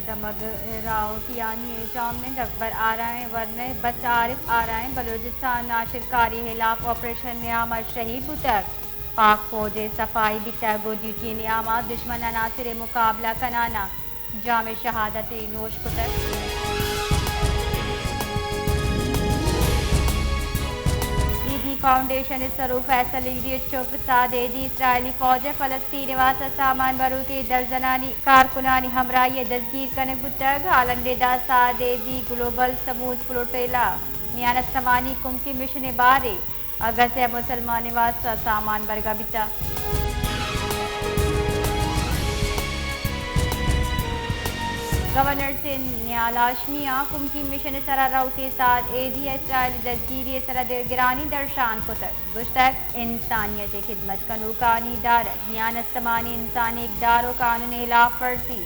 دمگ راہوتیانی چیئرمین اکبر آرائیں ورنہ بچ عارف آرائیں بلوچستان ناشرکاری ہلاپ آپریشن نیام ء شہید بوتگ۔ پاک فوج ء صفائی بیتگ و ڈیوٹی نیام ء دشمن عناصر ء مقابلہ کنان ء جام شہادت ء نوش کتگ۔ ایدی فاؤنڈیشن ء سرو فیصل ایدی ء چک سعد ایدی اسرائیلی فوج ء فلسطین ء واستہ سامان بروکیں درزنانی کارکنانی ہمراہی ء دزگیر کنگ بوتگ۔ ہالینڈ ء داں سعد ایدی گلوبل سمود فلوٹیلا نیان استمانی کمکی مشن ء بارے اگس ء مسلمان ء واستہ سامان برگا بیتگ۔ گورنر سندھ نیال ہاشمی ء کمکی مشن ء سرا روکیں سعد ایدی ء اسرائیلی دزگیری ء سرا دلگرانی درشان کتگ۔ گوشتگ، انسانیت ء خدمت کنوکانی دارگ نیان استمانی انسانی اقدار و قانون ء ہلاف ورزی۔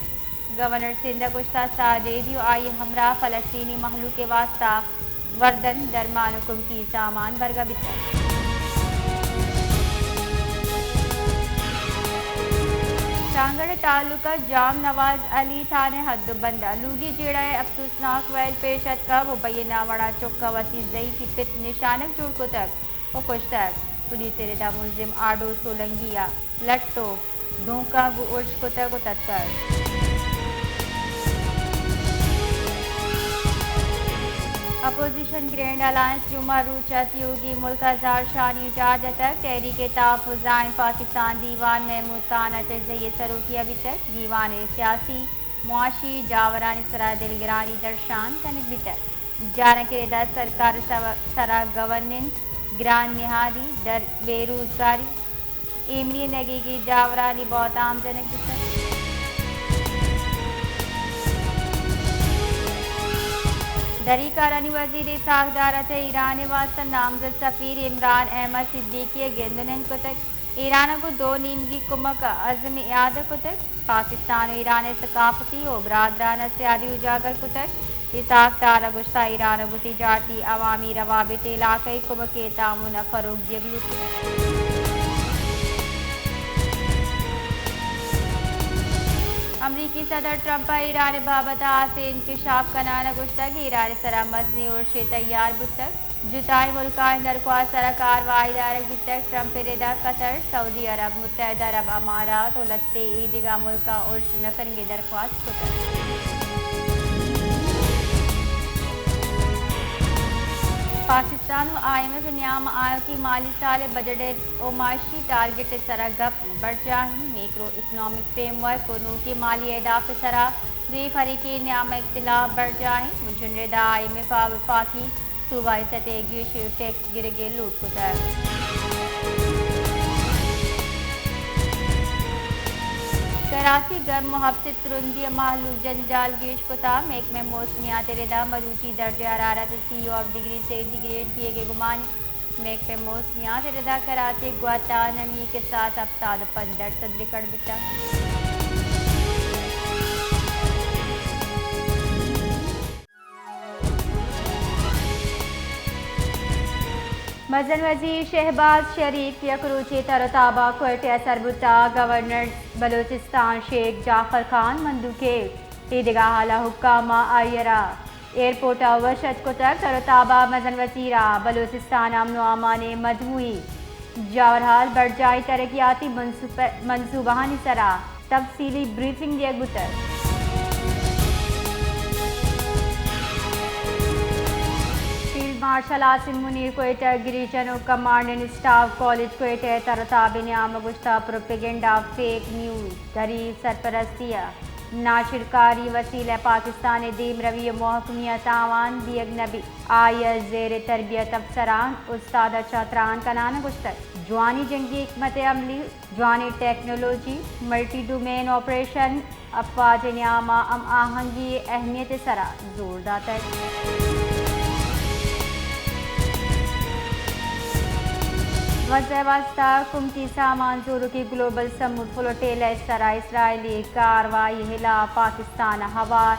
گورنر سندھ ء گوشتگ، سعد ایدی و آئی ہمراہ فلسطینی مہلوک ء واستہ وردن، درمان و کمکی سامان برگا بیتگ۔ سانگڑ ء تعلقہ جام نواز علی تھانہ حد و بند ء لوگی جیڑہ ء افسوسناک ویل پیش اتکگ و بئیے ناوڑا چک ء وتی ضعیفی پت نشانگ جوڑ کتگ و کشتگ۔ پولیس ء ردا ملزم آڈو سولنگی ء لٹ و دونکاں گوں ارش کتگ و تتکگ۔ اپوزیشن گرینڈ الائنس جمعہ روچ ء تیوگی ملک ء زہرشانی جار جتگ۔ تحریک تحفظ پاکستان دیوان محمود خان ء چہ جئی ء سروکی ء بیتگ۔ دیوان ء سیاسی، معاشی جاورانی سرا دلگرانی درشان کنگ بیتگ۔ جارانکے ادا سرکار ء سرا گورننس، گران نہادی، در بے روزگاری، ایمنی نگیگی جاورانی بہتام جنگ بوتگ۔ دری کارانی وزیر اسحاق ڈار ء چہ ایران ء واستہ نامزد سفیر عمران احمد صدیقی ء گند و نند کتگ۔ ایران ء گوں دو نیمگی کمک ء عزم اعادہ کتگ۔ پاکستان و ایران ء ثقافتی و برادرانہ سیادی اجاگر کتگ۔ اسحاق ڈار ء گوشتگ، ایران ء گوں تجارتی، عوامی روابط، علاقائی کمک ء تعاون ء فروغ دیگ لوٹیت۔ امریکی صدر ٹرمپ ء ایران ء بابت ء ہاسیں انکشاف کنان ء گوشتگ، ایران ء سرا مزنیں ارشے تیار بوتگ۔ جتائیں ملکانی درخواست ء را کاروائی دارگ بیتگ۔ ٹرمپ ء ردا قطر، سعودی عرب، متحدہ عرب امارات و لھتے اے دگہ ملکاں ارش نہ کنگ ء درخواست کتگ۔ پاکستان و آئی ایم ایف ء نیام ء آیوکیں مالی سال ء بجٹ ء و معاشی ٹارگٹ ء سرا گپ۔ برجاہیں میکرو اکنامک فریم ورک و نوکیں مالی اہداف ء سرا دوئیں فریقے نیام ء اختلاف برجاہ انت۔ مچنڈ ء ردا آئی ایم ایف ء وفاقی صوبائی سطح ء گیشیں ٹیکس گرگ ء لوٹ کتگ۔ کراچی گرم و ہپت ء ترندی ء مہلوک جنجال گیش کتگ۔ محکمہ موسمیات ء ردا مروچی درجہ حرارت سی و Hapta degree centi grade bag ء گمان۔ محکمہ موسمیات ء ردا کراچی ء گوات ء نمی ء کساس ہپتاد و پنچ درسد ریکارڈ بیتگ۔ مزن وزیر شہباز شریف یک روچے تر و تاب ء کوئٹہ ء سر بوتگ۔ گورنر بلوچستان شیخ جعفر خان مندوخیل ایدگہ اعلی حکام ء آئی ء را ایئرپورٹ ء وش اتک کتگ۔ تر و تاب ء مزن وزیر ء بلوچستان ء امن و امان ء مجموعی جاورحال، برجاہیں ترقیاتی منصوبہ-، منصوبہانی سرا تفصیلی بریفنگ دیگ بوتگ۔ فیلڈ مارشل عاصم منیر کوئٹہ گریجن و کمانڈنٹ اسٹاف کالج کوئٹہ ء تر و تاب ء نیام ء گوشتگ، پروپیگنڈا، فیک نیوز، دری سرپرستی ء ناشرکاری وسیلہ پاکستان ء دیمروی ء محکمی ء تاوان دیگ نہ بیت۔ آئی ء زیر تربیت افسران، استاد ء چہ تران کنان ء گوشتگ، جوانیں جنگی حکمت عملی، جوانیں ٹیکنالوجی، ملٹی ڈومین آپریشن، افواج ء نیام ء ہم آہنگی ء اہمیت ء سرا زور داتگ۔ غزہ ء واستہ کمکی سامان زوروکی گلوبل سمود فلوٹیلہ ء سرا اسرائیلی کاروائی ء ہلاپ پاکستان ء ہوار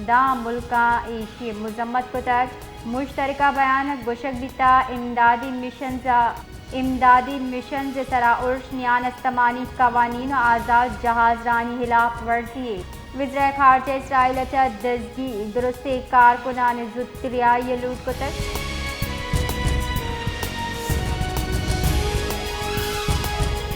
داں ملکاں ایشی ء مذمت کتگ۔ مشترکہ بیان ء گوشگ بیتگ، امدادی مشنز ء، امدادی مشنز ء سرا ارش، نیان استمانی قوانین ء آزاد جہازرانی ہلاپ ورزی ء وزرائے خارجہ اسرائیل ء چہ دزگیر درستیں کارکنان زوت رہائی ء لوٹ کتگ۔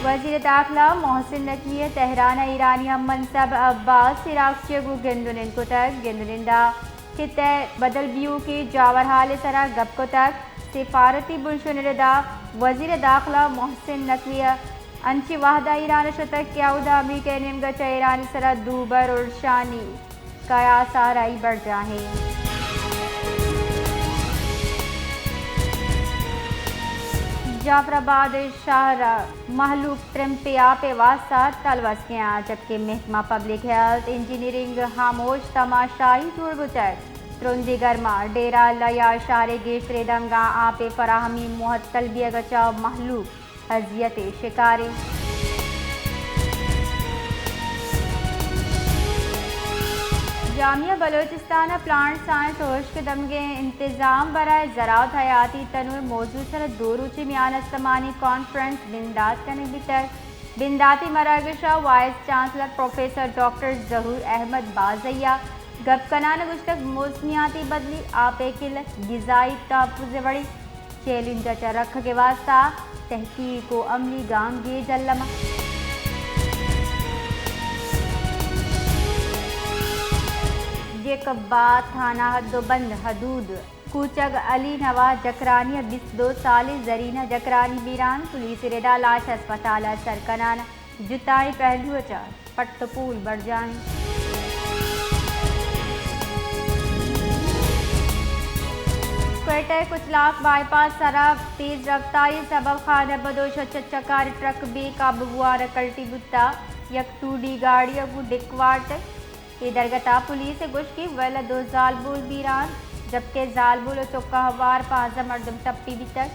وزیر داخلہ محسن نقوی ء تہران ء ایرانی ہم منصب عباس عراقچی ء گوں گند ء نند کتگ۔ گند ء نند ء خطہ ء بدل بیوکیں جاورحال ء سرا گپ کتگ۔ سفارتی بنشون ء ردا وزیر داخلہ محسن نقوی ء انچیں وہد ء ایران ء شتگ کہ اودا امریکہ ء نیمگ ء چہ ایران ء سرا دوبر ارشانی کیاس آرائی برجاہ انت۔ جعفر آباد شہر ء مہلوک ٹرمپ ء آپ ء واستہ تلوس کیاں، جبکہ محکمہ پبلک ہیلتھ انجینئرنگ ہاموش تماشائی جوڑ بوتگ۔ ترندیں گرما ڈیرہ اللہ یار شہر ء گیشتریں دمگاں آپ ء فراہمی معطل بیگ ء چہ مہلوک اذیت ء شکار انت۔ جامعہ بلوچستان ء پلانٹ سائنس ء ہشک دمگیں انتظام برائے زراعت حیاتی تنوع موضوع سر دو روچی میان استمانی کانفرنس بندات کنگ بیتگ۔ بنداتی مراگش ء وائس چانسلر پروفیسر ڈاکٹر ظہور احمد بازئی ء گپ کنان ء گوشتگ، موسمیاتی بدلی، آپ ء قلت، غذائی تحفظ ء وڑیں چیلنج ء چہ رکھگ ء واستہ تحقیق و عملی گامگیج الم انت۔ جیکب آباد تھانہ حد و بند حدود کوچگ علی نواز جکرانی ء بیست دو سالیں زرینہ جکرانی بیران، پولیس ء ردا لاش ہسپتال ء سر کنان، جتائیں پہلو ء چہ پٹ ء پول برجاہ انت۔ کوئٹہ ء کچلاک بائی پاس سرا تیز رفتاری سبب خانہ بدوش ء چہ چکار ٹرک بے قابو بوان ء کلٹی بوتا، یک ٹو ڈی گاڑی ء گوں ڈک وارت۔ اے درگت ء پولیس ء گوشت کہ ویل ء دو زالبول بیران، جبکہ زالبول ء چکاں ہوار پانزدہ مردم ٹپی بیتگ۔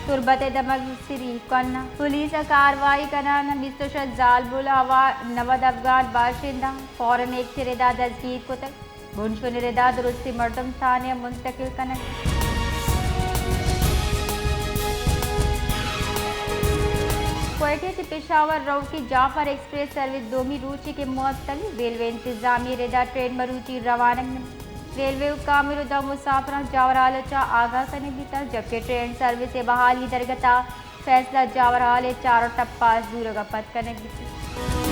تربت ء دمگ سری کن پولیس ء کاروائی کنان بیست و شش زالبول ء ہوار نود افغان باشندہ فوراً ایک چرے داد دزگیر کتگ۔ بنشون ء ردا درستیں مردم تھانے ء منتقل کنگ۔ کوئٹہ چہ پشاور روکی جعفر ایکسپریس سروس دومی روچی کہ معطل، ریلوے انتظامیہ ء ردا ٹرین مروچی روانگ نہ۔ ریلوے حکام ء ردا مسافراں جاورحال ء چہ آگاہ کنگ بیتگ، جبکہ ٹرین سروس ء بحالی درگت ء فیصلہ جاورحال ء چار و ٹپاس زورگ ء پد کنگ بیتگ۔